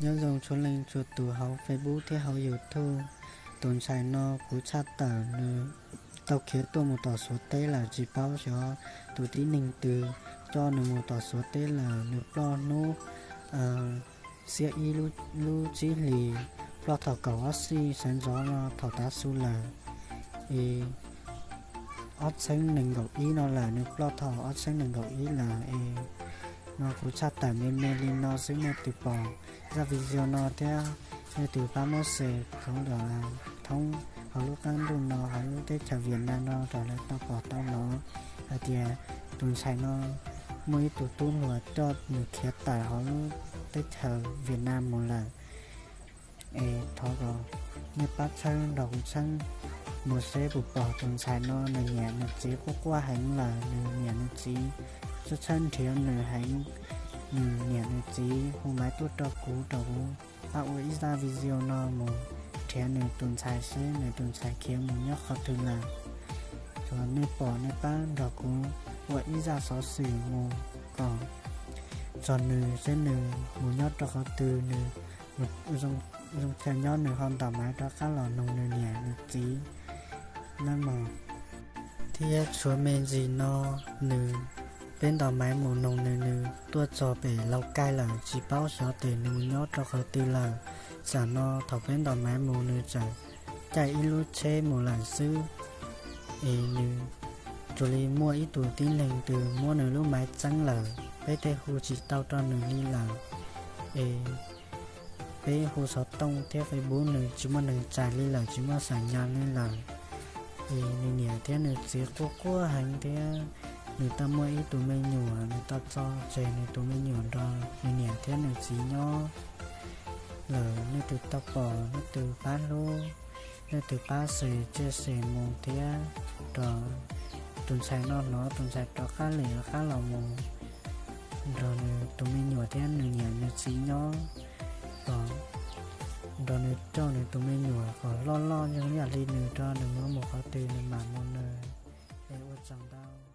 Nyob zoo txhua leej txhua tus hauv Facebook thiab hauv YouTube. Tus ntxhais no kuv tshaj tawm nws tau khiav tuaj mus tom Suav teb lawm, tsis paub xyov tus tib neeg twg coj nws mus tom Suav teb lawm. Nws ploj hnub xiab ib lub tsib hlis, ploj thaum kaum ob xij sawv ntxov no thaum tav su lawm. Es ob txhiab nees nkaum ib no lawm, nws ploj thaum ob txhiab nees nkaum ib lawm. Es no kuv tshaj tawm me me li no xwb, nej tus pom zaj video no thiab nej tus pab muab share thoob thoob hauv lub qab ntuj no, hauv lub teb chaws Vietnam no rau lawv tau pom tau hnov hais tias tus ntxhais no muaj ib tug tub hluas coj nws khiav tawm hauv lub teb chaws Vietnam mus lawm. Es thov kom nej pab txhawb nrog kuv txhawb mus seb puas pom tus ntxhais no. Nws niam nws txiv quaj quaj heev lawm, nws niam nws txiv txhawb txhawb nrhiav nws heev. Nws niam nws txiv hu maiv tuaj rau kuv, rau kuv pab ua ib zaj video no mus nrhiav nws tus ntxhais seb nws tus ntxhais khiav mus nyob qhov twg lawm. Tsuas nej pom nej pab nrog kuv ua ib zaj xov xwm mus kom txog nws seb nws mus nyob rau qhov twg, nws zoo chaw nyob nws ho ntaus maiv rov qab los noog nws niam nws txiv nawb mog. Thiab tshuav me ntsis no nws, peb ntaus maiv mus noog nws, nws tuaj txog pem Laus Kaij lawm, tsis paub xyov tes nws mus nyob rau qhov twg lawm. Tsam no thaum peb ntaus maiv mus nws txawm caij ib lub tsheb mus lawm xwb. Es nws tsuas li muaj ib tug tib neeg twg muab nws lub maiv txeeb lawm, peb tej hu tsis tau rau nws li lawm. Es peb hu xov tooj thiab Facebook nws tsis muaj neeg txais li lawm, tsis muaj xam nyas li lawm. Es nws niam thiab nws txiv quaj quaj heev thiab. Nws tau muaj ib tug me nyuam, nws tau tso tseg nws tus me nyuam nrog nws niam thiab nws txiv nyob lawm. Nej tus tau pom, nej tus pab hlub, nej tus pab share, share mus thiab rau tus ntxhais no hnov, tus ntxhais rov qab lem rov qab los mus nrog nws tus me nyuam thiab nws niam nws txiv nyob, kom nrog nws coj nws tus me nyuam kom loj loj zoo ib yam li nws, rau nws mus qhov twg nws mam mus nws. Es ua tsaug ntau.